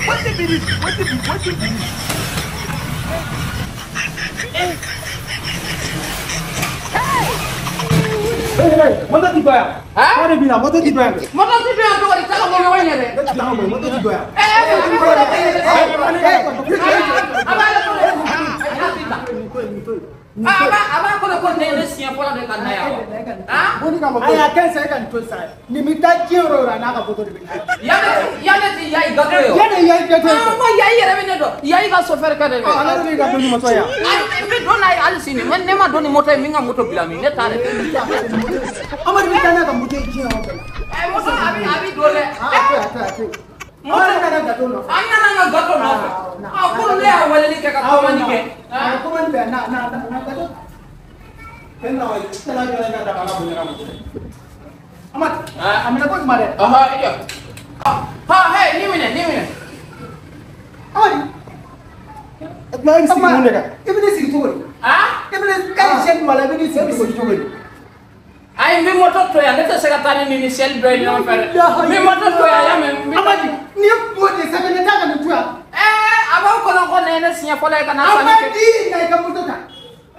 Wetin be this? Wetin be wetin be this? Hey! Hey, moto ti doya. Ha? Kare bila moto ti doya. Moto ti doya to ko ta ko mo nyere. Moto ti doya. Eh, aba ko ko ne ne siya fɔlɔ de ka na yan wa? Ayi a kɛ sa e ka nin to sa nin bɛ taa diɲɛ yɔrɔ o yɔrɔ a n'a ka moto de bɛ taa. Yanni ti Yayi gato ye o. Yanni Yayi gato ye. Ko Yayi yɛrɛ bɛ ne dɔn Yayi ka chauffeur kɛ de. Ale de bɛ ka don ni moto ye. N bɛ don n'a ye hali sini ne ma don ni moto ye min ka moto bila min ne t'a dɛ. Amadu bɛ taa n'a ka moto ye diɲɛ yɔrɔ bɛɛ la. Ɛ moto a bɛ don dɛ. A to yen a to yen a to yen. Amadu nana gato nɔfɛ. An nana n ka gato nɔfɛ. A ko ne y'a weleli kɛ ka commande kɛ. A commande bɛ na na na gato. Amadu, a minɛ ko ɲuman dɛ. Ɔhɔ i jɔ. Ha hey ni minɛ ni minɛ. Amadu. E bɛ sigi mun de kan? I bɛ ne sigi cogo di? I bɛ ne e ye chaîne don a la i bɛ ne sigi cogo di? Ayi n bɛ moto to yan ne tɛ se ka taa ni nin seli dɔ ye ɲɔgɔn fɛ dɛ. N bɛ moto to yan y'a mɛn. Amadu nin ye kungo de ye sa ne t'a ka nin to yan. Ɛɛ a b'aw kɔnɔ ko nin ye ne siɲɛ fɔlɔ ye ka na sanni kɛ. Amadu na i ka moto ta.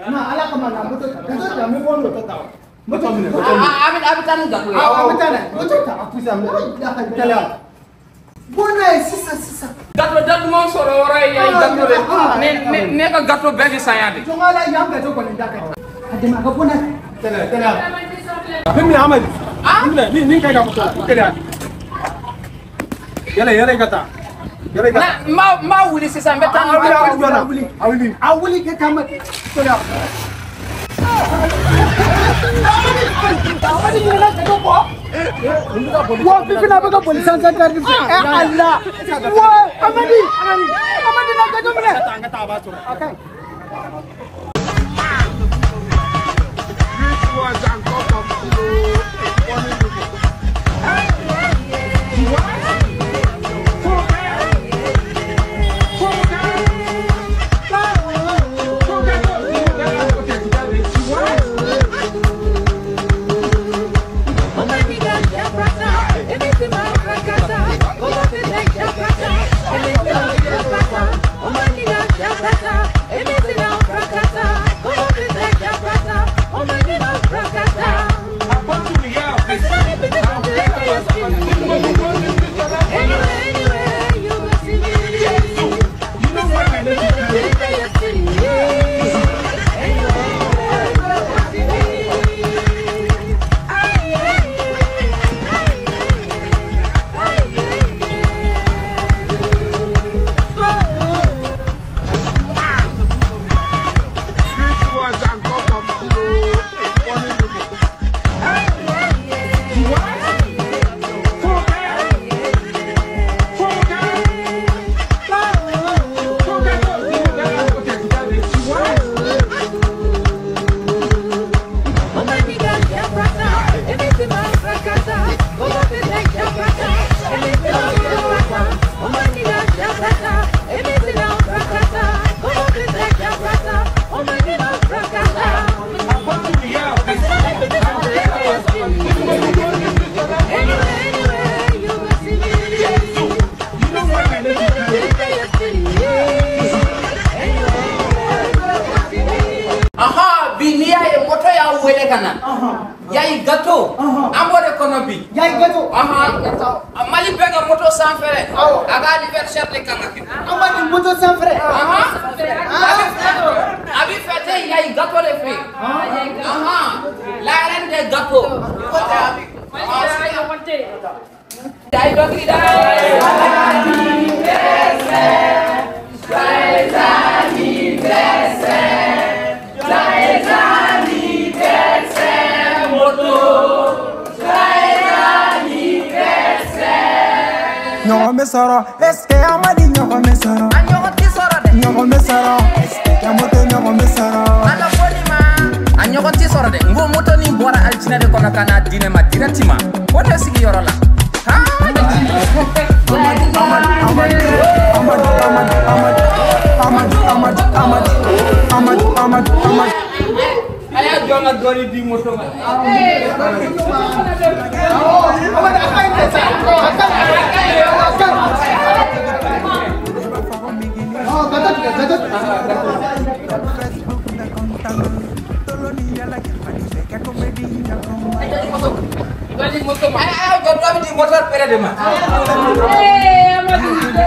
Na ala kama na moto ta. Gato ta n bɛ bɔ moto ta wa. Moto minɛ. A bɛ taa ni gato ye. Awɔ a bɛ taa n'a ye. Moto ta a poussé a minɛ. Bɔ n'a ye sisan sisan. Gato da duman sɔrɔ yɔrɔ ye yan gato de. Ne ka gato bɛɛ bɛ san yan de. Jɔn ala yan gato kɔni da ka di. A dɛmɛ a ka bɔ n'a ye. Tɛlɛ tɛlɛ. Ni minɛ Amadu. Ni minɛ ni ni ka i ka moto tɛlɛ. Yɛlɛ yɛlɛ i ka taa. Yɛlɛ i ka taa. N b'a wuli sisan n bɛ taa ni. A wuli a wuli a wuli kɛ taa Amadu. Tɛlɛ. Amadu ɲinɛna gato kɔ. Wa fifina bɛ ka boli sansan kari fɛ. Ɛ ala. Wa Amadu Amadu na gato minɛ. An ka taa a b'a sɔrɔ. A ka ɲi. Yayi gato an b'o de kɔnɔ bi. Yayi gato. Mali bɛɛ ka moto sanfɛ a ka anniversaire de kan ka kɛ. An b'a di moto sanfɛ. A bɛ fêter Yayi gato de fɛ yen. La reine des gâteaux. Yayi dɔnkili da. Joyeux anniversaire. Joyeux anniversaire. Moto. Joyeux anniversaire. Ɲɔgɔn bɛ sɔrɔ est-ce que Amadi ɲɔgɔn bɛ sɔrɔ. A ɲɔgɔn tɛ sɔrɔ dɛ. Ɲɔgɔn bɛ sɔrɔ est-ce que ka moto ɲɔgɔn bɛ sɔrɔ. Ala foli ma. A ɲɔgɔn tɛ sɔrɔ dɛ. N ko moto nin bɔra alijinɛ de kɔnɔ ka n'a di ne ma directement. O tɛ sigi yɔrɔ la. Amadi Amadi Amadi Amadi Amadi Amadi Amadi Amadi Amadi. A y'a jɔ n ka dɔɔni di moto ma. Amadi a ka ɲi dɛ sa. A ka ɲi. A ka ɲi. Ay, ay, jɔ, dɔ bɛ di moteur pere de ma. Eh, Amadu.